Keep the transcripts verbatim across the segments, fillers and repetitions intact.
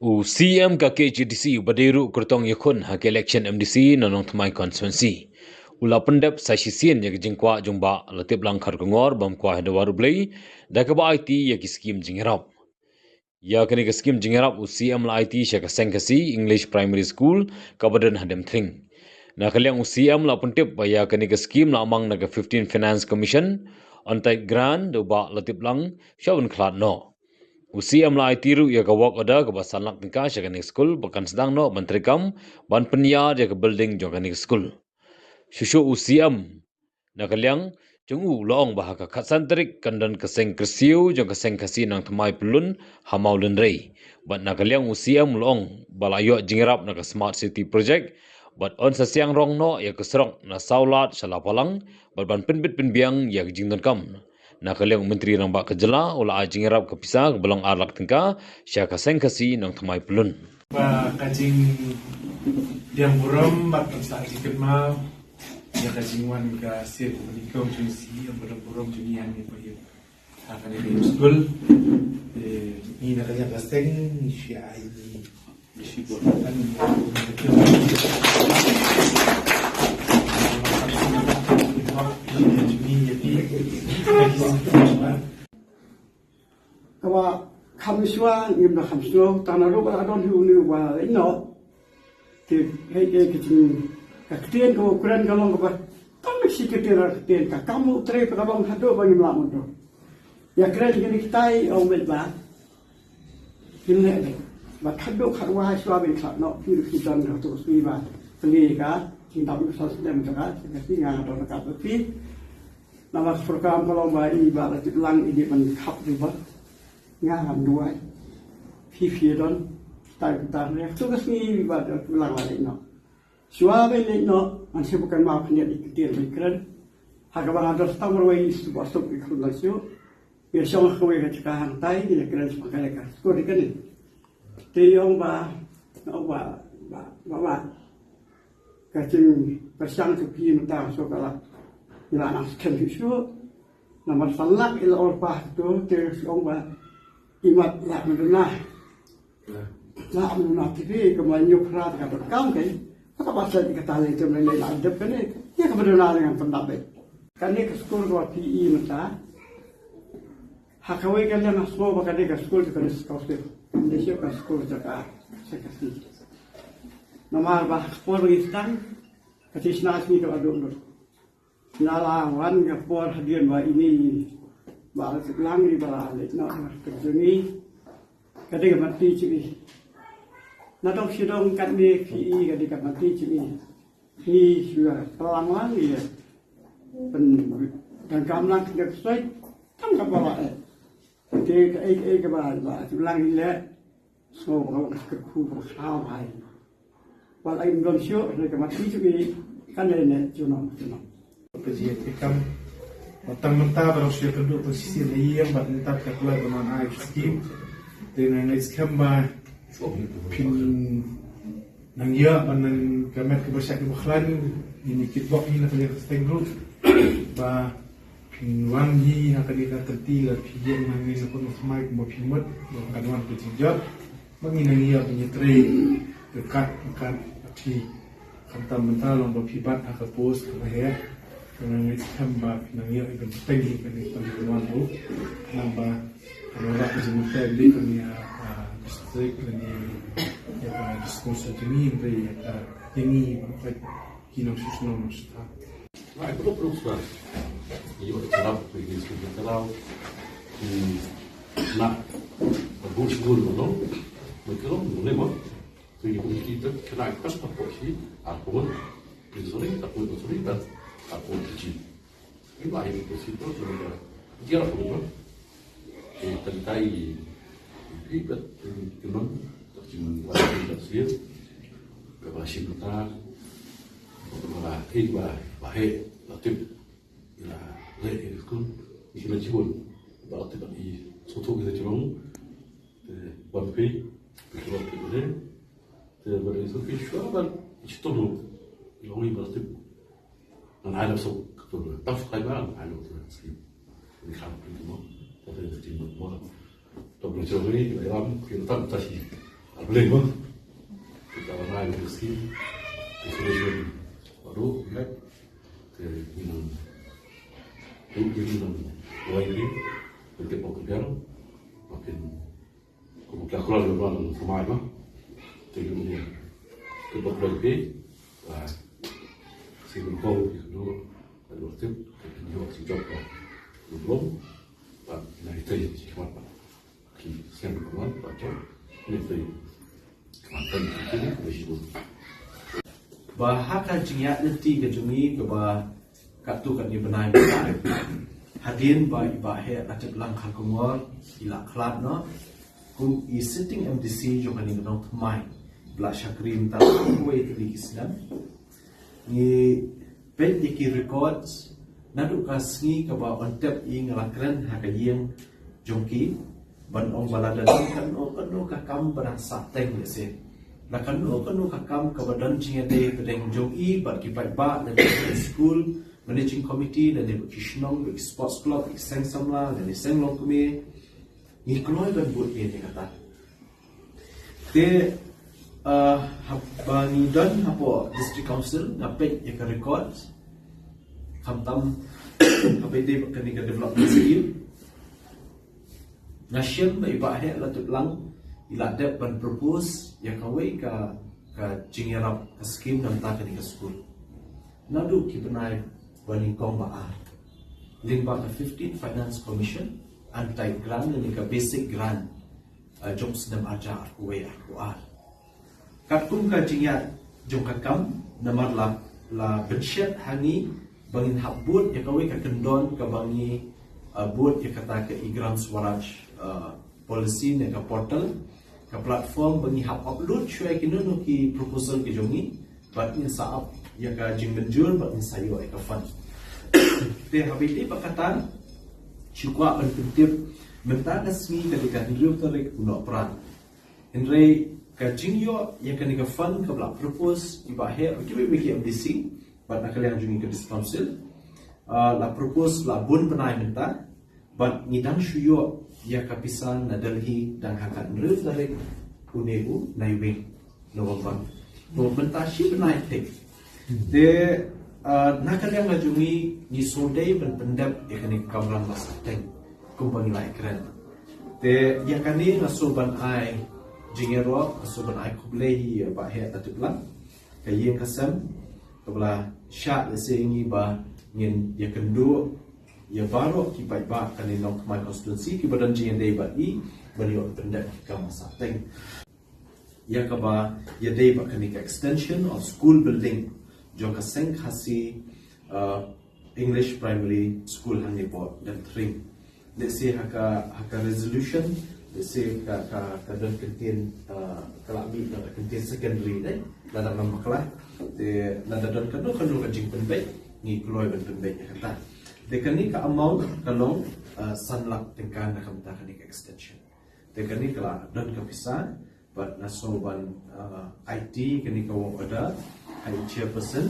U C M ka K H A D C uba dei ruh u kyrtong ïakhun ha ka election M D C na Nongthymmai constituency, u la pyndep sa shisien ïa ka jingkwah jong Bah Latiplang Kharkongor bam kwah ha Dewar U Blei da kaba aiti ïa ki skim jingïarap. Ïa kane ka skim jingïarap u C M la aiti sha ka Seng Khasi English Primary School kaba don ha Demthring. Na ka liang u C M la pyntip ba ïa kane ka skim la mang na ka fifteen Finance Commission, on tight grant da u Bah Latiplang sha un khlad noh. U C M la aiti ruh ïa ka work order kaba san lak tyngka sha kane ka skul ba kan sdang noh ban treikam ban pynïar ïa ka building jong kane ka skul. Shuh shuh u C M na ka liang jong u la ong ba ha ka khatsan tarik kan don ka seng kyrsiew jong ka Seng Khasi Nongthymmai Pyllun ha Mawlynrei. Bad na ka liang u C M la ong ba la ïoh jingïarap na ka Smart City Project bad un sa siang rong noh ïa ka surok na Sawlad sha Lapalang bad ban pynbit pynbiang ïa ka jingdonkam. Na ka liang u Myntri Rangbah ka jylla u la ai jingïarap ka pisa kaba long ar lak tyngka sha ka Seng Khasi Nongthymmai Pyllun. Ba ka jingdiang burom bad ka jingkynmaw ïa ka jingwan ka sir ka jingkong jong si ïa burom burom jong ngi ïa ngi pa ïa. Ha ka dei skul. Eh, ngi na ka liang ka seng ngi shi ai ngi. Ngi shi buat. Kan ngi na ka liang ka seng. Ngi ïa pi. Kaba kham shuwa ngim da kham shuwa tang na ruh ba la don hi u ni uba ino. Te hei ke ke jing ka ktien ka u kren ka long kaba tang shi ktien ra ktien ka kam u tre ka long haduh ba ngim la mundo. Ïa kren kini kitai ong beit ba kin leh beit ba haduh khatwa shuwa beit khat noh phi ruh phi don ka tu sui ba pynlong ka jing dap ka sal sdem ka ka ka si nga don ka tu phi. Namar program ka long ba i ba la tip lang i di ban khap di ba. Nga ngam duwai. Phi phi don. Tai putar ne. Tu ka sngi ba da pulang la leit noh. Shuwa ba leit noh. An shu bukan ma khniat i ktir ba kren. Ha ka ba nga dos tang marwai i su ba sok i khun lang shu. Ïa shong ha kawei ka jaka hangtai ïa kren shu ka leka. Skur di kane. Te ïong ba. Ong ba. Ba. Ba. Ba. Ka jingpyrshang ka phi mynta shu ka la. Ïa la nang skhem shu shu. Namar san lak ïa la or pah tu te shu ong ba. Imat la menduna. La menduna T V ka ma nyu phra ka ba kam kai. Ka ba sa ka ta le tu le la dep kane. Ïa ka menduna dengan pendap eh. Kane ka skul ka P E mynta. Ha kawei ka liang ha sngew ba ka dei ka skul jong ka District Council. Ka dei shuh ka skul jong ka Seng Khasi. Namar ba ha ka por ngi sdang ka ti shna sngi ka la duh lut. Na la wan ka por hadien ba ine ba la tip lang i ba la leit noh ka jong ngi. Ka dei ka mati jong ngi. Na dong shi dong katne P E ka dei ka mati jong ngi. Ngi shu ïa pynlang lang ïa pyn dang kam lang ka soi tam ka ba eh. Te ka ei ka ei ka ba ba shu lang ïa le so ba ka ka khu ba khaw hai. Wal ai don shu le ka mati shu i kan ne ne juno juno. Ka ji te kam ba tam mynta ba shu ka du ka sisi ne ïa ba mynta ka kloi ba man ai skim. Te ne ne skhem ba phin nang ïa ban nang ka met ka ba shak ka ba khlan ni ni kit bok ni na ka ïa ka steng ruh ba phin wan hi ha ka ni ka kati la phi ïa nang ni na kun khmai ba phi mut ba kan wan ka jingjot ba ngi nang ïa ban ïa trei ka kat ka kat phi khamtam mynta long ba phi bat ha ka post ka ba heh. Nang ngi skhem ba nang ïa i ban teng hi kane ka liwan ruh nang ba ka ba ka jingmut ka dei ka nia district ka nia ïa ka discourse ka jingim ka ïa ka jingim ba ka ki nang sus nang sus ta. Ngai puluk puluk suan. Ïa ka chalaw ka ïa ka chalaw. Na ka bu shibun ba long. Ba ka long ba long. Ka ïa ka kita kena ka pas ka pok shi. Aku pun. Kita sorry, aku pun sorry, but aku pun kecil. Ini lah ini kecil tu, cuma dia. Dia lah pun. Eh, tadi tai. Ini, but, eh, cuma, tak cuma, tak cuma, tak cuma. Ka ba shim ta. Ka ba, eh, ba, ba, eh, la tip. La, le, eh, kun. Ni kena jibun. Ba la tip, i, soto kita jibun. Eh, ba, pe, pe, pe, pe, pe. Te ba dei shuwa ba i shitom ruh. I ong i ba tip. Ngan ai la suk ka tu. Tang suk ai ba ngan ai la tu skim. Ni kham tu mo. Ta te skim mo. Ta ba shuwa ni ba ram ki ta ta shi. Leh mo. Kita orang lain mesti isolation baru, kan? Ke minum. Duk jadi minum. Wai ni. Betul pokok dia. Makin kebuka keluar dalam semai mo. Jadi ni. Ke pokok dia. Wah. Si bengkong dulu. Lalu tu. Kita jawab si jawab. Belum. Pak, nah itu yang si kuat pak. Ba ha ka jingïaid lynti ka jong ngi kaba katto katne bnai mynta, hadien ba i Bah Heh Latiplang Kharkongor i la khlad noh kum i sitting M D C jong kane ka nongthymmai ba la shakri mynta kawei tylli ki snem. Ngi peit ïa ki records naduh ka sngi kaba yn tep i, nga la kren ha ka ïing jong ki ban ong ba lada don kano kano ka kam ba dang sahteng, lehse la kano kano ka kam kaba don jingïadei pdeng jong i bad ki paidbah, lane ki skul managing committee, lane ki shnong, ki sports club, ki seng samla, lane seng longkmie, ngi kloi ban bud ïa kata. Te, uh, haba ngi don hapoh District Council, nga peit ïa ka record, khamtam haba ïadei bad kane ka development scheme, nga shem ba i Bah Heh Latiplang i la dep ban propose ïa kawei ka, ka jingïarap ka scheme na bynta kane ka skul. Naduh ki bnai ba nyngkong ba ar, lyngba ka fifteen Finance Commission, untied grant, lane ka basic grant, uh, jong snem arja arphew wei arphew ar. Katkum ka jingïaid jong ka kam, namar la, la pynshet ha ngi ba ngin hap bud ïa kawei ka kyndon kaba ngi, uh, bud ïa kata ka e-Gram Swaraj, uh, policy ne ka portal, ka platform ba ngi hap upload shuwa ïa kino kino ki proposal ki jong ngi, bad ngin sa ap ïa ka jingmynjur bad ngin sa ïoh ïa ka fund. Te haba ïadei bad kata, shu kwah ban pyntip, mynta ka sngi ka dei ka hynriew tarik u Nohprah. Hynrei ka jingïoh ïa kane ka fund kaba la propose i Bah Heh, kiwei kiwei ki M D C bad na ka liang jong ngi ka District Council, uh, la propose la bun bnai mynta, bad ngi dang shu ïoh ïa ka pisa na Delhi dang ha ka hynriew tarik une u Naiwieng November. To mynta shi bnai thik. Te, uh, na ka liang ka jong ngi, ngi shu dei ban pyndep ïa kane ka kamram ba sahteng kumba ngi la ïakren. Te ïa kane nga shu ban ai jingïaroh, nga shu ban ai khublei ïa i Bah Heh Latiplang, ka ïing ka sem kaba la shah lehse ïa ngi ba ngin ïakynduh ïa baroh ki paidbah kane Nongthymmai constituency kiba don jingïadei bad i ban ïoh pyndep ki kam ba sahteng. Ïa kaba ïadei bad kane ka extension of school building jong ka seng Khasi, uh, English Primary School hangne hapoh Dengthring. Lehse ha ka, ha ka resolution, lehse ka, ka, ka don kyntien, uh, ka la mih na ka kyntien secondary ne, lada ngam bakla. Te lada don kano kano ka jingpynbeit, ngi kloi ban pynbeit ïa kata. Te kane ka amount ka long, uh, san lak tyngka na ka bynta kane ka extension. Te kane ka la don ka pisa, bad nga sngewbha ban, uh, aiti kane ka work order ha i chairperson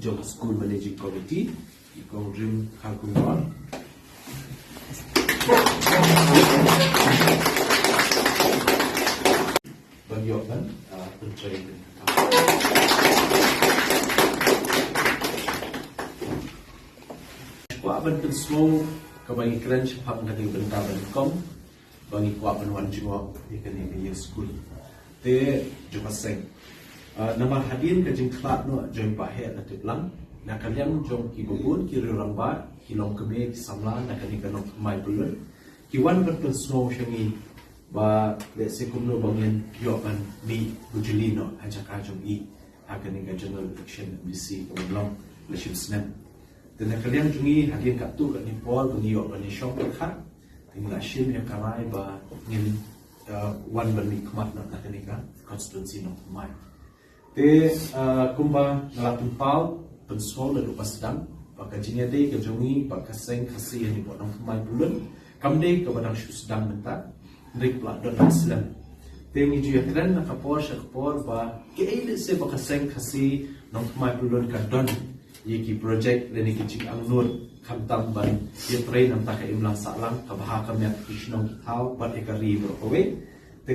jong ka school managing committee, i Kong Rim Kharkongor. Ban ïoh ban, uh, pyntrei. Kwah ban pynsngew kaba ngi kren shaphang kane ka bynta ba nyngkong, ba ngi kwah ban wan jngoh ïa kane ka ïing skul. Te jong ka seng, ah, namar hadien ka jingkhlad noh jong i Bah Heh Latiplang, na ka liang jong kiba bun ki riew rangbah, ki longkmie, ki samla na kane ka Nongthymmai Pyllun, ki wan ban pynsngew sha ngi ba lehse kumno ba ngin ïoh ban mih bujli noh ha jaka jong i ha kane ka general election M D C kaba long la shim snem. Te na ka liang jong ngi, hadien katto katne por ba ngi ïoh ban ïashong pyrkhat, te ngi la shim ïa ka rai ba ngin, eh, wan ban mihkhmat na kane ka constituency Nongthymmai. Te, eh, kumba nga la pynpaw pynsngew naduh ba sdang, ba ka jingïadei ka jong ngi bad ka seng Khasi hangne hapoh Nongthymmai Pyllun kam dei kaba dang shu sdang mynta, hynrei ka la don ha slem. Te ngi ju ïakren na ka por sha ka por ba kaei lehse ba ka seng Khasi Nongthymmai Pyllun ka don ïa ki project lane ki jingangnud khamtam ban ïatrei na ka bynta ka imlang sahlang, ka bha ka miat, ki shnong ki thaw bad ïa ka ri baroh kawei.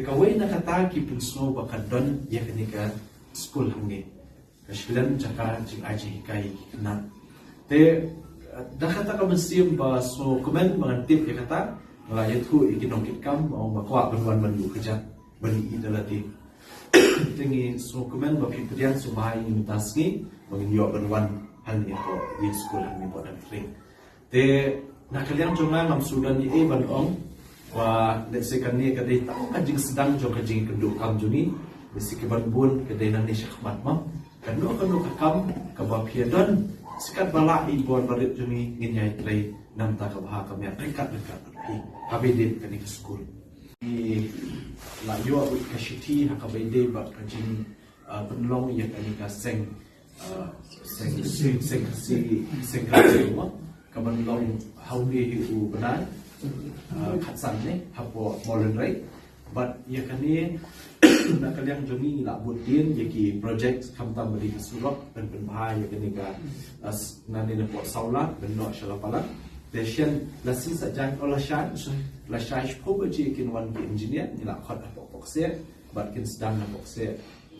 Kawei na kata ki pynsngew ba ka don ïa kane ka skul hangne. Ka shlem jaka jingai jinghikai ïa ki khynnah. Te da kata ka mynsiem ba sngewkmen ba ngan tip ïa kata, nga la ïathuh ïa ki nongkitkam ba ong ba kwah ban wan ban ïuh kjat ban ïohi da lade. Te ngi sngewkmen ba phi pdiang sngewbha ïa ngi mynta sngi ba ngin ïoh ban wan hangne hapoh ïing skul hangne hapoh Dangtring. Te na ka liang jong nga ngam shu don ei ei ban ong ba lehse kane ka dei tang ka jingsdang jong ka jingkynduh kam jong ngi. Lehse ki ban bun ka dei nangne shakhmat, mo. Kano kano ka kam kaba phi ïa don, shu katba lah i bor barit jong ngi, ngin ïai trei na ka bynta ka bha ka miat ryngkat ryngkat bad phi haba ïadei bad kane ka skul. Ngi la ïoh ruh ka shithi ha kaba ïadei bad ka jing, ah, pynlong ïa kane ka seng, ah, seng, seng, seng Khasi, seng Khasi, mo, ka ban long ha une hi u bnai, ah, khatsan ne hapoh Mawlynrei. Bad ïa kane na ka liang jong ngi la bud dien ïa ki project khamtam ba dei ka surok ban pynbha ïa kane ka, ah, s-, nangne napoh Sawla ban noh sha Lapalang. Te shen la shisha jan, oh, la shai, la shai shiphew baje kin wan ki engineer, ngi la khot hapoh Pokse bad kin sdang hapoh Pokse.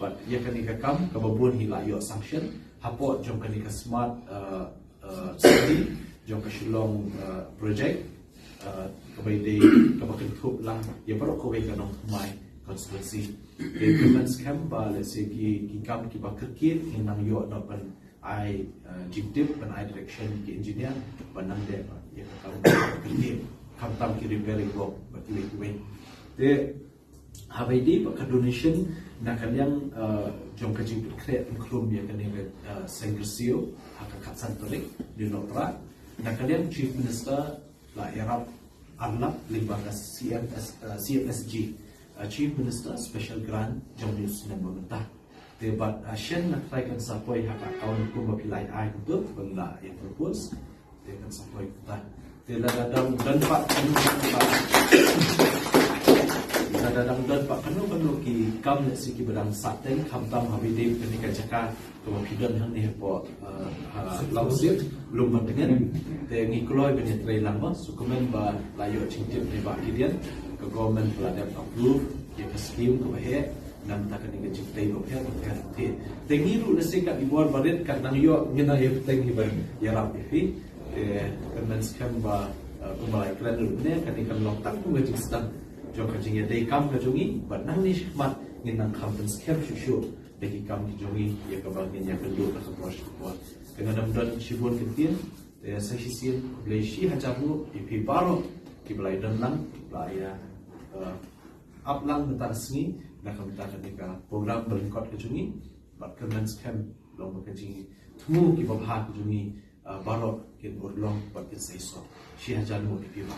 Bad ïa kane ka kam kaba bun hi la ïoh sanction hapoh jong kane ka smart, ah, ah, city jong ka Shillong, ah, project, ah, kaba ïadei, kaba kynthup lang ïa baroh kawei ka nongthymmai constituency. Te kyrmen skhem ba lehse ki, ki kam kiba kyrkieh ngin nang ïoh noh ban ai, ah, jingtip, ban ai direction ki engineer ban nang leh ïa ka kam kyrkieh, khamtam ki repairing work bad kiwei kiwei. Te haba ïadei bad ka donation na ka liang, ah, jong ka jingpynkhreh pynkhrum ïa kane ka, ah, seng kyrsiew ha ka khatsan tarik Nohprah, na ka liang Chief Minister la ïarap arlap lyngba ka C M S, ah, C M S G. Ah, Chief Minister Special Grant jong une u snem ba mynta. Te bad, ah, shen na trai kan sa poi ha ka account kumba phi la ai kumto ba ngi la ïa propose. Te kan sa poi kumta. Te lada dang don pat kano kano pat, lada dang don pat kano kano ki kam lehse kiba dang sahteng khamtam haba ïadei bad kane ka jaka kaba phi don hangne hapoh, ah, ha Lawsip, Lumbantngen. Te ngi kloi ban ïatrei lang, mo, sngewkmen ba la ïoh jingtip na i Bah Gideon, ka government ba la dep approve ïa ka scheme kaba heh. Namar kane ka jingtei ba pher ba pher te. Te ngi ruh lehse kat i bor barit kat nang ïoh ngin nang ïa bteng hi ban ïarap ïa phi. Te kyrmen skhem ba, eh, kumba la ïakren ruh mynne, kane kan long tang kum ka jingsdang jong ka jingïadei kam ka jong ngi bad nangne shakhmat ngin nang kham pynskhem shuh shuh da ki kam ki jong ngi ïa kaba ngin ïakynduh na ka por sha ka por. Te ngam don shibun kyntien. Te sa shisien khublei shihajar nguh ïa phi baroh kiba la ïadon lang, kiba la ïa, eh, ap lang mynta ka sngi na ka bynta kane ka program ba lyngkot ka jong ngi. Bad kyrmen skhem long ba ka jingthmu kiba bha ka jong ngi, ah, baroh kin urlong bad kin sa isong. Shihajar nguh ïa phi baroh.